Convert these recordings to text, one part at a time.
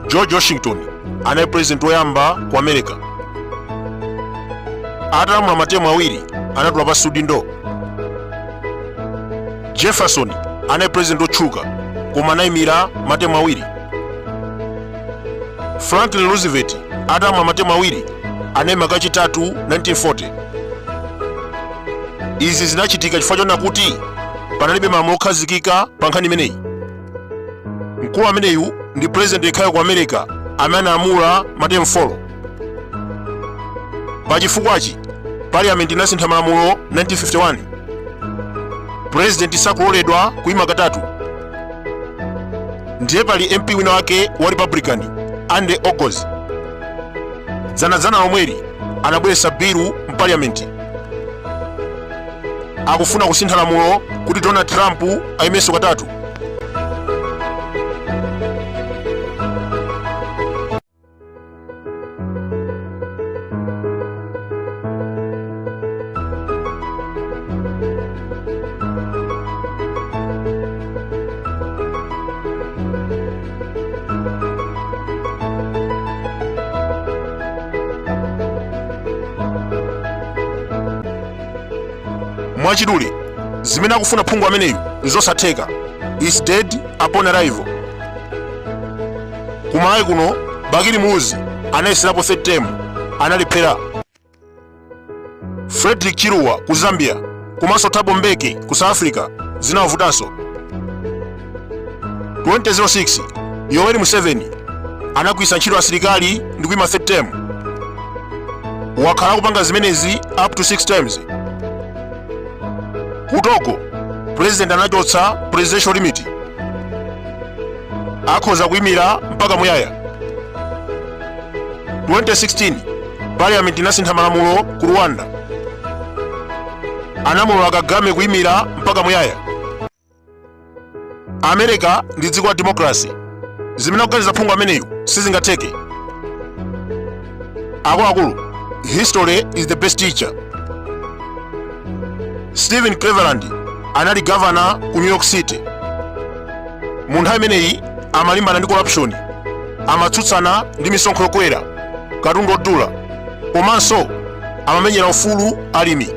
George Washington anali president woyamba ku America. Atalamula matemu awiri, anatula pansi udindo. Jefferson anali president wotchuka, koma anayimira matemu awiri. Franklin Roosevelt atalamula matemu awiri, anayima kachitatu 1940. Izi zinachitika chifukwa chonena kuti panalibe malamulo okhazikika pa nkhani imeneyi. Mkulu ameneyu ndi president yekhayo ku America amene analamula matemu 4. Pa chifukwachi, parliament inasintha malamulo 1951. President sakuloledwa kuyima katatu. Ndiye pali MP wina wake wa Republican, Andy Ogles, dzanadzana lomweli anabweretsa bilu mparliament, akufuna kusintha lamulo kuti Donald Trump ayimenso katatu. Mwachidule, zimene akufuna phungu ameneyu nzosatheka. Is dead upon arrival. Kumalawi kuno, Bakili Muluzi anayeserapo third term, analephera. Frederick Chiluwa ku Zambia komanso Thabo Mbeki ku South Africa zinawavutanso. 2006, Yoweri Museveni anagwiritsa ntchito asilikali ndi kuyima third term. Wakhala akupanga zimenezi up to 6 times. Ku Togo, president anachotsa presidential limit, akhoza kuyimira mpaka muyaya. 2016, parliament inasintha malamulo ku Rwanda, anamulola Kagame kuyimira mpaka muyaya. America ndi dziko la democracy. Zimene akuganiza phungu ameneyu sizingatheke. Akuluakulu, history is the best teacher. Stephen Cleveland anali governor ku New York City. Mu nthawi imeneyi amalimbana ndi corruption, amatsutsana ndi misonkho yokwera, katundu odula, komanso amamenyera ufulu alimi.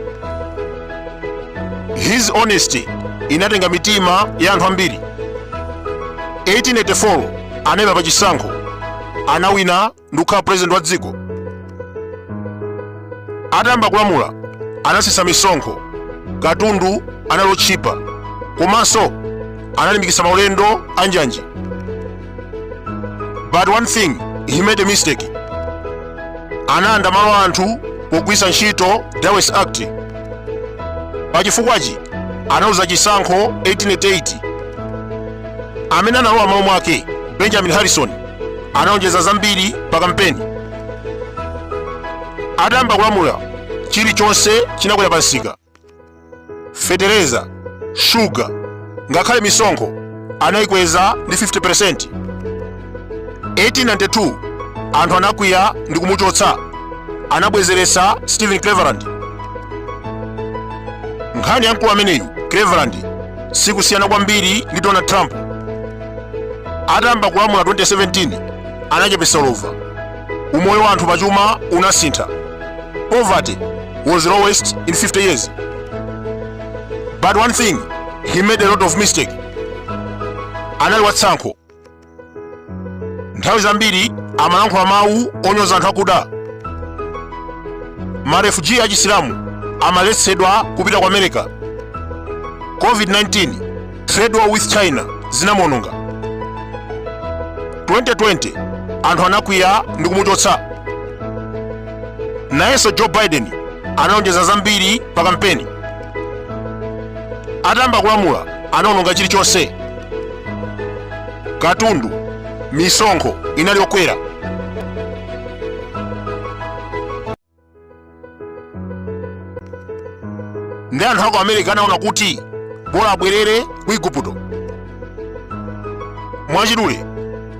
His honesty inatenga mitima ya anthu ambiri. 1884 anayima pa chisankho, anawina ndi kukhala president wa dziko. Atayamba kulamula, anatsitsa misonkho, katundu anali otchipa, komanso analimbikitsa maulendo a njanji. But one thing, he made a mistake. Analanda malo a anthu pogwiritsa ntchito Dawes Act. Pachifukwachi analuza chisankho 1888. Amene analowa malo mwake, Benjamin Harrison, analonjeza zambiri pa kampeni. Atayamba kulamula, chilichonse chinakwera pa msika: fetereza, shuga, ngakhale misonkho anayikweza ndi 50%. 1892 anthu anakwiya ndi kumuchotsa, anabwezeretsa Stephen Cleveland. Nkhani ya mkulu ameneyu Cleveland sikusiyana kwambiri ndi Donald Trump. Atayamba kulamula 2017, anachepetsa ulova, umoyo wa anthu pachuma unasintha. Poverty was lowest in 50 years. But one thing, he made a lot of mistake. Anali watsankho. Nthawi zambiri amalankhula mawu onyoza anthu akuda. Marefugee achisilamu amaletsedwa kupita ku America. COVID-19, trade war with China zinamuononga. 2020 anthu anakwiya ndi kumuchotsa. Nayenso Joe Biden analonjeza zambiri pa kampeni. Atayamba kulamula, anaononga chilichonse: katundu, misonkho inali yokwera. Ndi anthu aku America anaona kuti bola abwerere ku Igupto. Mwachidule,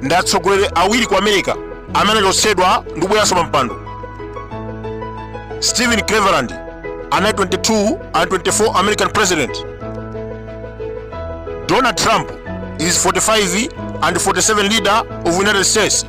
ndi atsogoleri awiri ku America amene anachotsedwa ndi kubweranso pa mpando. Stephen Cleveland anali 22 and 24 American president. Donald Trump is 45 and 47 leader of United States.